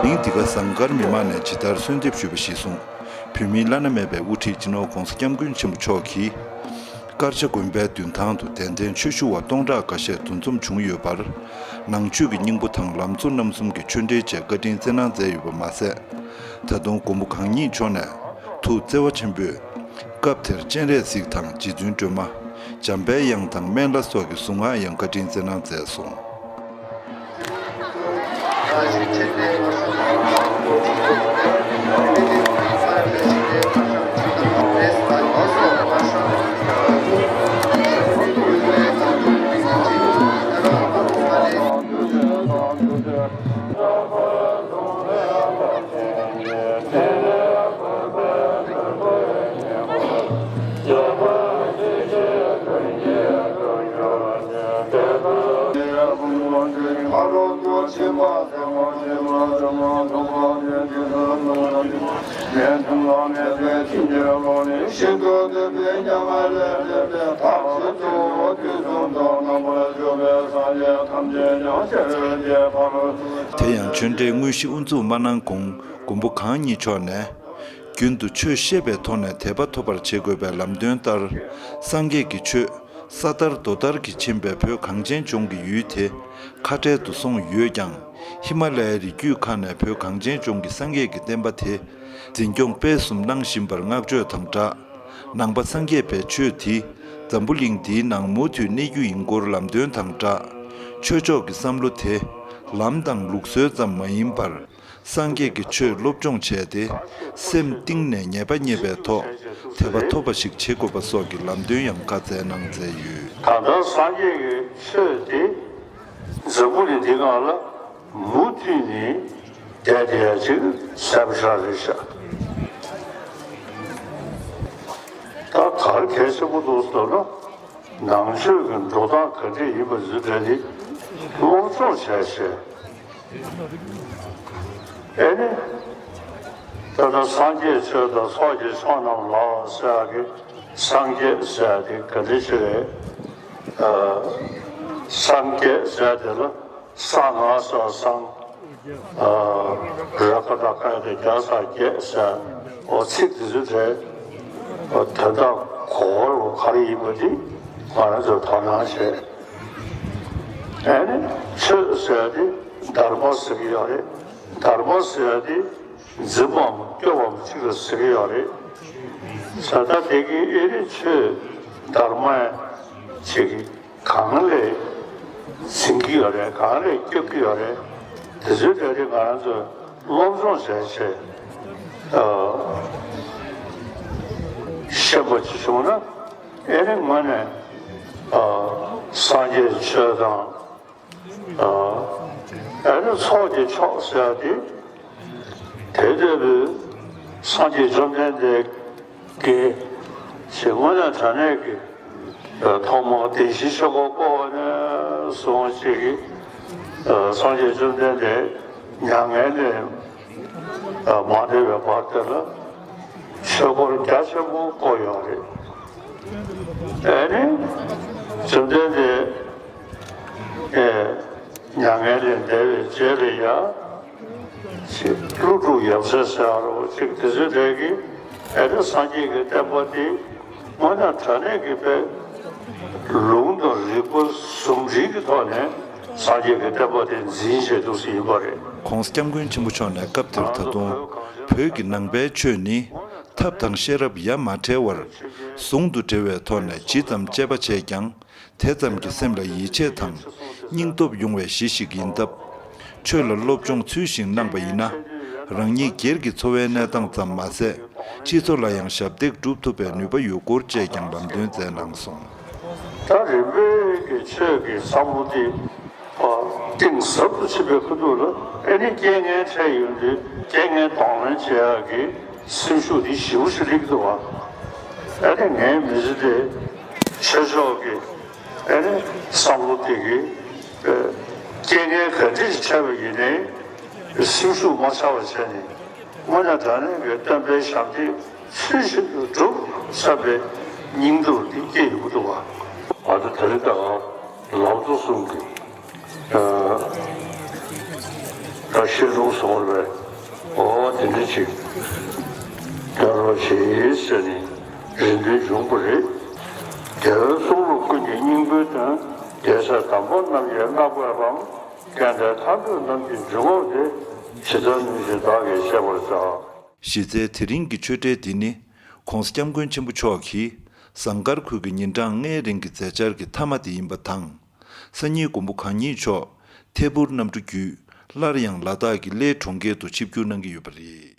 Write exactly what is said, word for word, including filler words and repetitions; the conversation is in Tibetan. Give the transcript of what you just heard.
གླིང་འདི་ག་ཟངས་དཀར་མི་མང་ནས་ཇི་ལྟར་གསོལ་འདེབས་ཞུས་པ་གཞིར་བཟུང་། བོད་མིའི་བླ་ན་མེད་པའི་དབུ་ཁྲིད་སྤྱི་ནོར་༧གོང་ས་༧སྐྱབས་མགོན་ཆེན་པོ་མཆོག་གིས། དཀར་ཆ་དགོན་པའི་མདུན་ཐང་དུ་གདན་འདྲེན་ཆོས་ཞུ་བ་སྟོང་ཕྲག་འགའ་ཤས་འདུ་འཛོམས་བྱུང་ཡོད་པར། ནང་ཆོས་ཀྱི་སྙིང་པོ་དང་ལམ་གཙོ་རྣམ་གསུམ་གྱི་ཆོས་འབྲེལ་བཅས་བཀའ་དྲིན་སྩལ་གནང་མཛད་ཡོད་པ་མ་ཟད། ད་དུང་མགོན་པོ་གང་ཉིད་མཆོག་ནས་ཐུགས་བརྩེ་བ་ཆེན་པོས། སྐབས་དེར་སྤྱན་རས་གཟིགས་དང་རྗེ་བཙུན་སྒྲོལ་མ། འཇམ་པའི་དབྱངས་དང་སྨན་བླ་སོགས་ཀྱི་གཟུངས་སྔགས་ཡང་བཀའ་དྲིན་སྩལ་གནང་མཛད་སོང་། དེ་ཡང་ཆོས་འབྲེལ་དངོས་གཞི་དབུ་འཛུགས་མ་གནང་གོང་། མགོན་པོ་གང་ཉིད་མཆོག་ནས། རྒྱུན་དུ་ཆོས་བཤད་པའི་ཐོག་ནས་དད་པ་ཐོབ་པར་བྱེད་དགོས་པའི་ལམ་སྟོན་ལྟར། སངས་རྒྱས་ཀྱི་ཆོས་ས་དར་རྡོ་དར་གྱིས་ཕྱིན་པའི་བོད་གངས་ཅན་ལྗོངས་ཀྱི་ཡུལ་དེ་ཁ་བྲལ་དུ་སོང་ཡོད་ཀྱང་། ཧི་མ་ལ་ཡའི་རི་རྒྱུད་ཁག་ནས་བོད་གངས་ཅན་ལྗོངས་ཀྱི་སངས་རྒྱས་ཀྱི་བསྟན་པ་དེ་འཛིན་སྐྱོང་སྤེལ་གསུམ་གནང་བཞིན་པར་བསྔགས་བརྗོད་དང་སྦྲགས། ནང་པ་སངས་རྒྱས་པའི་ཆོས་འདི་འཛམ་བུ་གླིང་འདིའི་ནང་མུ་མཐུད་གནས་རྒྱུ་ཡིན་སྐོར་ལམ་སྟོན་དང་སྦྲགས། ཆོས་ཕྱོགས་ཀྱི་བསམ་བློ་དེ་ལམ་དང་ལུགས་སྲོལ་ཙམ་མ་ཡིན་པར། སངས་རྒྱས་ཀྱི་ཆོས་སློབ་སྦྱོང་བྱས་ཏེ། སེམས་གཏིང་ནས་ངེས་པ་རྙེད་པའི་ཐོག་དད་པ་ཐོབ་པ་ཞིག་བྱེད་དགོས་པ་སོགས་ཀྱི་ལམ་སྟོན་ཡང་བཀའ་སྩལ་གནང་མཛད་ཡོད། ད་ལྟ་སངས་རྒྱས་ཀྱི་ཆོས་དེ་འཛམ་བུ་གླིང་འདི་སྒང་ལ་མུ་མཐུད་ནས་བསྡད་བསྡད་ཡ་ཅིག་གསལ་པོ་ཞེ་དྲག་རེད་ཤག་ད་ག་རེ་གལ་ཆེན་པོ་འདུག་ཟེར་ན། ནང་ཆོས་ཀྱི་འགྲོ་སྟངས་ག་འདྲས་ཡིན་པ་ཟེར་དེ་ནི་སློབ་སྦྱོང་བྱས་བྱས། ཨེ་ནི། ད་ལྟ་སངས་རྒྱས་ཆོས་དང་ཚོགས་ཀྱི་མཆོག་རྣམས་ལ་ཟེར་ཡག་གི་སངས་རྒྱས་ཟེར་ཡག་དེ་ག་འདྲས་ཞིག་རེད། ཨ། སངས་རྒྱས་ཟེར་ཡག་དེ་ལ། གསང་སྔགས་ས་གསང་། ཨ། ར་ག་བཏགས་རྒ་ཡ་བཏགས་རྒྱ་ས་རྒྱས་ཟེར། འོ་ཚིག་དེ་ཚོ་དེ། འོ་དོན་དག་གོ་བ་ག་རེ་ཡིན་པ་དེ་ང་རང་ཚོས་དོ་སྣང་བྱེད། ཨ་ནི་ཆོས་ཟེར་ཡག་དེ་དྷརྨ་ཟེར་གྱི་ཡོད་རེད། དྷརྨ་ཟེར་ཡག་དེ་འཛིན་པའམ་སྐྱོབ་པའམ་གཅིག་ལ་ཟེར་གྱི་ཡོད་རེད། ས་ད་དེ་གི་ཨེ་རེད་ཆོས་དྷརྨ་ཅིག་གི་གང་ལས་འཛིན་གྱི་ཡོད་རེད། གང་ལས་སྐྱོབ་ཀྱི་ཡོད་རེད། དེ་ཚོའི་གྲས་དེ་ང་རང་ཚོས་སློབ་སྦྱོང་བྱས་བྱས། ཨ། ཤེས་པ་ཅིག་བྱུང་ན་ཨེ་ནི་ངོས་ནས། ཨ། སངས་རྒྱས་ཆོས་དང་། ཨ། ཨེ་ནི་ཚོགས་ཀྱི་མཆོག་ཟེར་ཡག་དེ། དེ་ལྟ་བུའི་སངས་རྒྱས་བཅོམ་ལྡན་འདས་ཀྱི་ཞེས་དངོས་གནས་དྲང་གནས་ཀྱི་ཐོག་མར་བདེན་བཞིའི་ཆོས་འཁོར་བསྐོར་བ་ནས་བཟུང་ཅིག་གིས། སངས་རྒྱས་བཅོམ་ལྡན་འདས་མྱ་ངན་ལས་མ་འདས་པའི་བར་དེ་ལ་ཆོས་འཁོར་རྒྱ་ཆེན་པོ་བསྐོར་ཡོད་རེད། ཨེ་ནི་བཅོམ་ལྡན་འདས། ཨེ། མྱ་ངན་ལས་འདས་པའི་རྗེས་ལ་ཡང་། ཅིག་ཀླུ་སྒྲུབ་ཡབ་སྲས་ཟེར་བ་རོ་ཅིག་དེ་ཚོའི་གྲས་ཀྱིས་ཨེ་ནི་སངས་རྒྱས་ཀྱི་བསྟན་པ་འདི་དངོས་གནས་དྲང་གནས་ཀྱི་དཔེ་ལུང་དང་རིགས་པ་ཟུང་འབྲེལ་གྱི་ཐོག་ནས་སངས་རྒྱས་ཀྱི་བསྟན་པ་དེ་འཛིན་བྱས་འདུག་སེ་ཡིན་པ་རེད། ༸གོང་ས་༸སྐྱབས་མགོན་ཆེན་པོ་མཆོག་ནས་སྐབས་དེར་ད་དུང་བོད་ཀྱི་ནང་པའི་ཆོས་ནི་ཐབས་དང་ཤེས་རབ་ཡ་མ་བྲལ་བར་ཟུང་དུ་འབྲེལ་བའི་ཐོག་ནས་ཇི་ཙམ་དཔྱད་པ་བྱས་ཀྱང་། དེ་ཙམ་གྱིས་སེམས་ལ་ཡིད་ཆེས་དང་སྙིང་སྟོབས་ཡོང་བའི་གཞི་ཞིག་ཡིན་སྟབས། ཆོས་ལ་སློབ་སྦྱོང་ཚུལ་བཞིན་གནང་བ་ཡིན་ན། རང་ཉིད་སྒེར་གྱི་འཚོ་བའི་གནས་སྟངས་ཙམ་མ་ཟད། སྤྱི་ཚོགས་ལ་ཡང་ཞབས་འདེགས་སྒྲུབ་ཐུབ་པའི་ནུས་པ་ཡོད་སྐོར་བཅས་ཀྱང་ལམ་སྟོན་མཛད་གནང་སོང་། ད་རིམ་པས་ཀྱི་ཆོས་ཀྱི་བསམ་བློ་དེ་གཏིང་ཟབ་ཏུ་ཕྱིན་པའི་ཁ་ཐུག་ལ་ཨེ་ནི་རྐྱེན་ངན་འཕྲད་ཡོང་དུས་རྐྱེན་ངན་གདོང་ལེན་བྱེད་ཡག་གི་སེམས་ཤུགས་དེ་ཞེ་པོ་ཞིག་སླེབས་འདུག་བ། ཨ་ནི་ངའི་མི་ཚེ་དེ་ཆོས་ཕྱོགས་ཀྱི་ཨ་ནི་བསམ་བློ་དེ་གིས་རྐྱེན་ངན་ག་འདྲ་ཞིག་འཕྲད་པ་ཡིན་ནའི་ སེམས་ཤུགས་མ་ཆག་པ་བྱས་ནས་དངོས་གནས་དྲང་གནས་ཀྱི་སྟོན་པའི་ཞབས་འདེགས་ཚུལ་བཞིན་དུ་སྒྲུབ་བསམ་པའི་སྙིང་སྟོབས་འདི་སྐྱེས་ཡོང་གི་འདུག་བ། ང་ཚོ་དེ་རིང་ད་ལམ་གཙོ་གསུམ་གྱི་ད་ཤེས་རུང་སོང་བས། འོ་དེ་འདྲ་ཅིག་སྟོན་རོགས་བྱེད་ཟེར་ནས་རེ་འདུན་བྱུང་བ་རེད། རྒྱལ་བའི་གསུང་རབ་ཀུན་གྱི་སྙིང་པོའི་དོན། རྒྱལ་སྲས་དམ་པ་རྣམས་ཀྱིས་བསྔགས་པའི་དབང་། སྐལ་ལྡན་ཐར་འདོད་རྣམས་ཀྱི་འཇུག་ངོགས་དེ། ཇི་ལྟར་ནུས་བཞིན་བདག་གིས་ཤེས་པར་བྱ། གཞི་རྩའི་དེ་རིང་གི་ཆོས་འབྲེལ་འདི་ནི་༸གོང་ས་༸སྐྱབས་མགོན་ཆེན་པོ་མཆོག་གིས་ཟངས་དཀར་ཁུལ་གྱི་ཉིན་གྲངས་ལྔའི་རིང་གི་མཛད་འཆར་གྱི་མཐའ་མ་དེ་ཡིན་པ་དང་། སང་ཉིན་མགོན་པོ་གང་ཉིད་མཆོག་ཐད་འཕུར་གནམ་གྲུ་བརྒྱུད་སླར་ཡང་ལ་དྭགས་ཀྱི་གླེ་གྲོང་ཁྱེར་དུ་ཆིབས་བསྒྱུར་གནང་གི་ཡོད་པ་རེད།